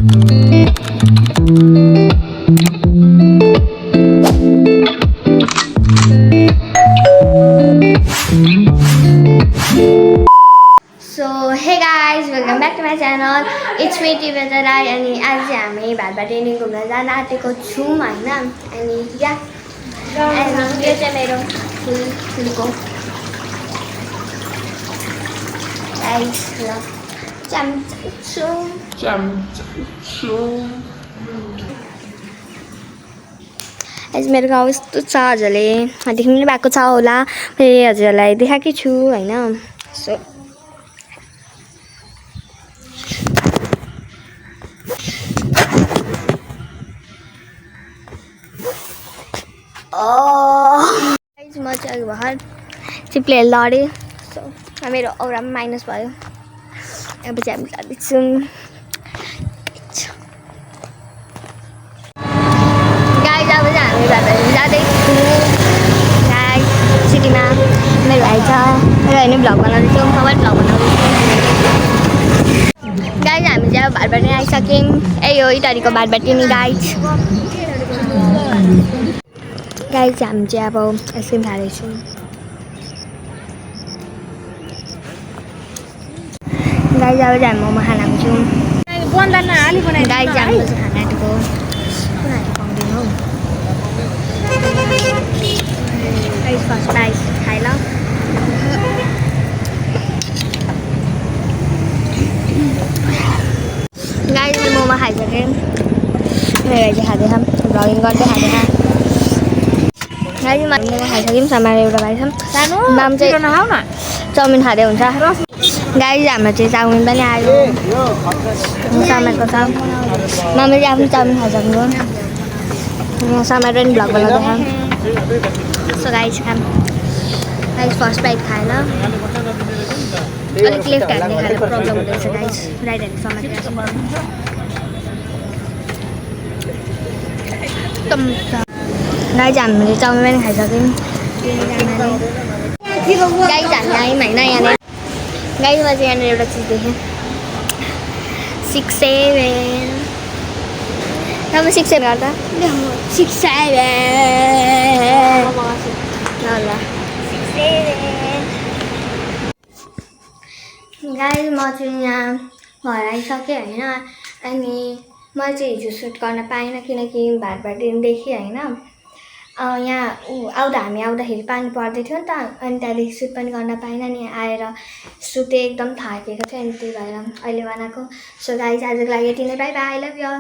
So hey guys, welcome back to my channel. It's me Tiveta Rai अनि आज चाहिँ हामी भातपाटेनी घुम्न जान आँटेको छौँ हैन अनि या अनि यो चाहिँ मेरो फुलको गाइस ल चम्चु आज मेरो गाउँ यस्तो छ हजुरले देख्नु पनि भएको छ होला फेरि हजुरलाई देखाएकै छु हैन सो गाइस म चाहिँ अघि भर्खर चिप्ले लडेँ सो मेरो औरा माइनस भयो अब चाहिँ हामी जाँदैछौँ गाइस अब चाहिँ हामी जाँदैछौँ गाइस सिटीमा मेरो भाइ छ र होइन भ्लग बनाउँदैछौँ सबै भ्लग बनाउँदैछौँ गाइस हामी चाहिँ अब भातपाटेनी आइसक्यौँ यही हो इटारीको भातपाटेनी गाइस गाइस हामी चाहिँ अब आइसक्रिम खाँदैछौँ गाइस अब चाहिँ हामी मोमो खान आउँछौँ गाइस हामी चाहिँ खाना आँटेको पाउँदैन हौ गाइस फर्स्ट प्राइस खाइ ल गाइस मोमो खाइसकेँ मेरो भाइ चाहिँ खाँदैछ भ्लगिङ गर्दै खाँदैछ गाइस मोमो खाइसक्यौँ सामान एउटा भाइ छ नाम चाहिँ चाउमिन खाँदै हुन्छ गाइस हाम्रो चाहिँ चाउमिन पनि आयो सामारको छ मामाले चाहिँ आफ्नो चाउमिन खाइसक्नु यहाँ सामार पनि भ्लग बनाउँदैछ सो गाइस खाम गाइस फर्स्ट बाइट खाएन अलिक लेफ्ट ह्यान्डले खाएर प्रब्लम हुँदैछ गाइस राइट ह्यान्ड समातेर गाइस हामीले चाउमिन पनि खाइसक्यौँ गाइस हामी आयौँ होइन यहाँनिर गाइस म चाहिँ यहाँनिर एउटा चिज देखेँ 6-7 अब 6-7 गर्दा 6-7 ल 6-7 गाइस म चाहिँ यहाँ घर आइसकेँ होइन अनि म चाहिँ हिजो सुट गर्न पाइनँ किनकि भातपाटेनीदेखि होइन यहाँ हामी आउँदाखेरि पानी पर्दै थियो नि त अनि त्यहाँदेखि सुट पनि गर्न पाइनँ नि आएर सुटे एकदम थाकेको थियो अनि त्यही भएर अहिले बनाएको सो गाइस आजको लागि यति नै by by I love you